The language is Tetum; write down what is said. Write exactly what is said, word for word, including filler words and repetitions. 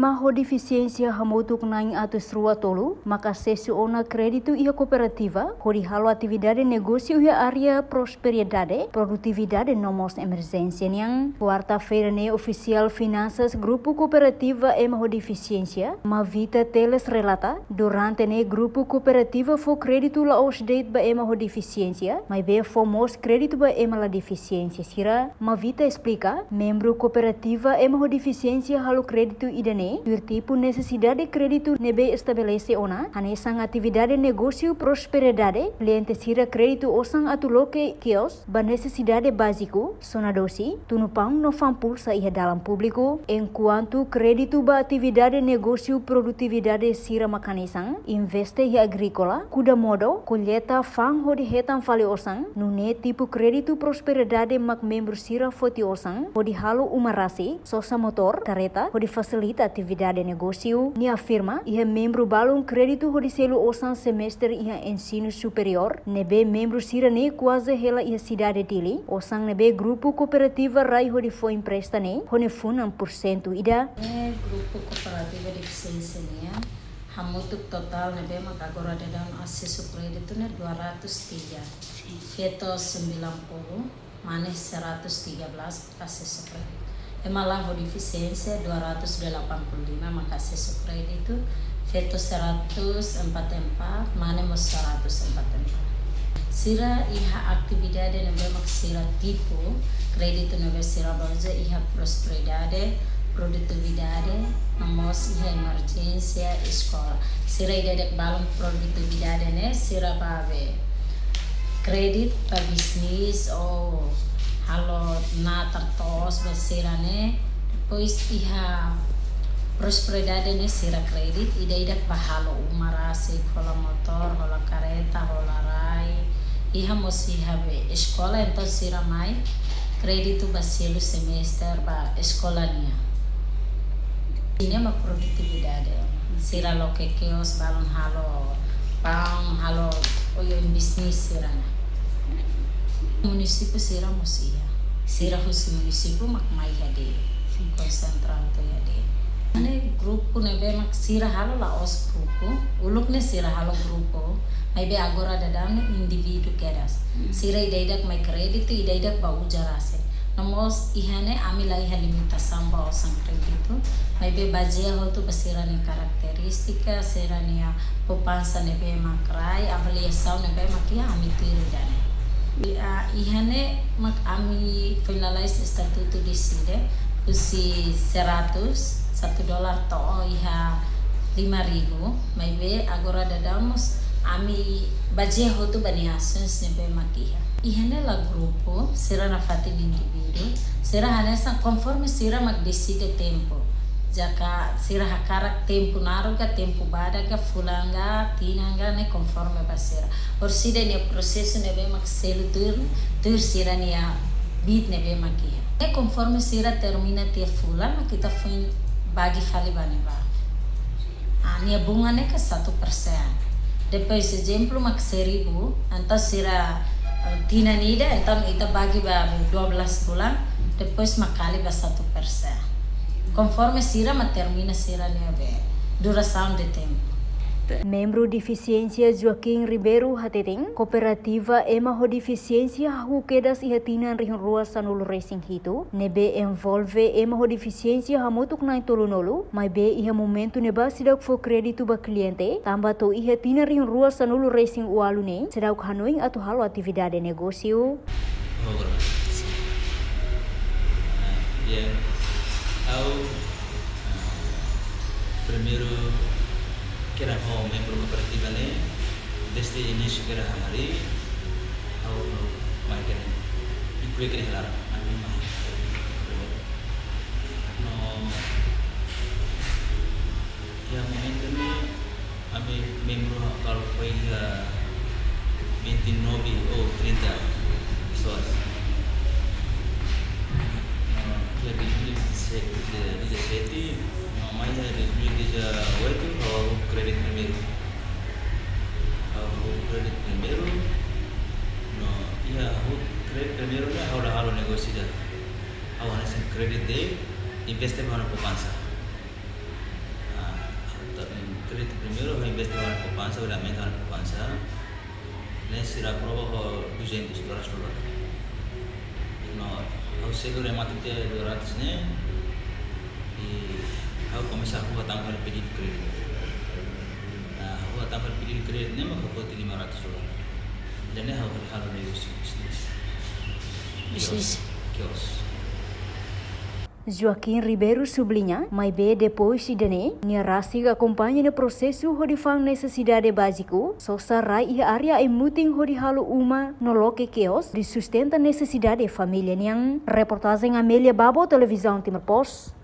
Ema ho defisiénsia hamutuk na'in atus rua tolu maka asesu ona kréditu iha kooperativa hodi halo atividade negósiu iha área prosperidade, produtividade no mós emerjénsia nian. Kuarta-feira ne'e ofisiál finansas Grupu Kooperativa Ema ho Defisiénsia, Mavita Teles relata, durante ne'e grupu kooperativa fó kréditu la'ós de'it ba ema ho defisiénsia, maibé fó mós kréditu ba ema la defisiénsia sira. Mavita esplika, membru kooperativa ema ho defisiénsia halo kréditu ida-ne'e tuir tipu nesesidade kréditu ne'ebé estabelese ona, hanesan atividade negósiu prosperidade, kliente sira kréditu osan atu loke kios ba nesesidade báziku, sona dosi, tunu paun no fa'an pulsa iha dalan públiku. Enkuantu kréditu ba atividade negósiu produtividade sira mak hanesan investe iha agríkola, kuda modo, kolleita fa'an hodi hetan fali osan, nune'e tipu kréditu prosperidade mak membru sira foti osan hodi halo uma rasik, sosa motór, kareta, hodi fasilita atividade negósiu. Nia afirma, iha membru balun kréditu hodi selu osan semestre iha ensinu superiór, ne'ebé membru sira-ne'e kuaze hela iha sidade Dili, osan ne'ebé grupu kooperativa rai hodi fó empresta ne'e, ho nia funan pursentu ida. Ne'e grupu kooperativa defisiénsia nian, hamutuk totál ne'ebé mak agora daudaun asesu kréditu ne'e dua ratus tiga. Feto sembilan puluh, mane seratus tiga belas asesu kréditu. Ema la ho defisiénsia dua ratus delapan puluh lima maka asesu kréditu, feto seratus empat empat, mane mós seratus empat empat. Sira iha atividade ne'ebé mak sira tipu kréditu ne'ebé sira bá uza iha prosperidade, produtividade, no mós iha emerjénsia eskola. Sira ida-idak balun produtividade ne'e, sira bá be kréditu ba bisnis ou halo natar to'os ba sira-ne'e. Depois iha prosperidade ne'e sira kréditu ida-idak ba halo uma rasik, hola motór, hola kareta, hola rai. Iha mós iha be eskola, entaun sira mai kréditu ba selu semestre ba eskola nian. Ne'e mak produtividade. Sira loke kios, balun halo paun, halo oioin bisnis sira-ne'e. Munisípiu sira mós iha. Sira husi munisípiu mak mai iha-ne'e. Konsentra to'o iha-ne'e. Ne'e grupu ne'ebé mak sira halo la'ós grupu. Uluk ne'e sira halo grupu. Maibé agora daudaun ne'e indivíduu kedas. Sira ida-idak mai kréditu, ida-idak bá uza rasik. No mós iha-ne'e ami la iha limitasaun ba osan kréditu, maibé bazeia hotu ba sira-nia karakterístika, sira-nia poupansa ne'ebé mak rai, avaliasaun ne'ebé mak iha ami tuir ida-ne'e. I, ah, iha-ne'e mak ami finalize estatutu deside, husi seratus, satu dolar to'o iha lima ribu, maibé agora daudaun mós ami bazeia hotu ba nia asaun ne'ebé mak iha. Iha-ne'e la grupu, sira nafatin indivíduu, sira hanesan konforme sira mak deside tempu. Jaka sira hakarak tempu naruk ka, tempu badak ka, fulan ka, tinan ka, ne'e konforme ba sira. Orsida nia prosesu ne'ebé mak selu tuir, tuir sira-nia bid ne'ebé mak iha. Ne'e konforme sira termina tiha fulan, mak ita foin bagi fali ba ne'ebá. Ah, nia bunga ne'e ka satu persen. Depois, ezemplu, mak seribu, entaun sira, eh, tinan ida, entaun ita bagi ba dua belas bulan, depois mak kali ba satu persen. Konforme sira mak termina sira-nia be durasaun de tempu. Membru defisiénsia Joaquim Ribeiro hateten, kooperativa ema ho defisiénsia hahú kedas iha tinan rihun rua sanulu resin hitu, ne'ebé envolve ema ho defisiénsia hamutuk na'in tolunulu, maibé iha momentu ne'ebá seidauk fó kréditu ba kliente, tanba to'o iha tinan rihun rua sanulu resin ualu ne'e, seidauk hanoin atu halo atividade negósiu. Agora. Ah, ya. Ha'u, ah, primeiru kedas ho membru kooperativa ne'e, desde inísiu kedas hamriik, ha'u mai kedas, ikus kedas hela, ami mai. No, iha momentu ne'e, ami membru ha'u halo foin iha vinte e nove ou trinta pessoas. No, iha dois mil e dezassete, no, mai iha dois mil e dezoito, ha'u kréditu primeiru. Ha'u kréditu primeiru, no, iha ha'u kréditu primeiru ne'e ha'u la halo negósiu ida. Ha'u hanesan kréditu de'it, investe ba ha'u-nia poupansa. Primeiru, ha'u investe ha'u-nia poupansa, ha'u aumenta ha'u-nia poupansa. Ne'e sira aprova ho duzentos, duzentos dólares. No, ha'u selu remata tiha duzentos ne'e, i ha'u komesa ha'u hatama fali pedidu kréditu. Ah, ha'u hatama fali pedidu kréditu ne'e, mak ha'u foti lima ratus dólares. Ida-ne'e ha'u halo negósiu bisnis. Bisnis. Kios. Kios. Joaquim Ribeiro subliña, maibé depois ida-ne'e, nia rasik akompaña nia prosesu hodi fa'an nesesidade báziku, sosa rai iha área ema mutin hodi halo uma no loke kios hodi sustenta nesesidade família nian. Reportajen Amélia Babo, Televizaun Timor Post.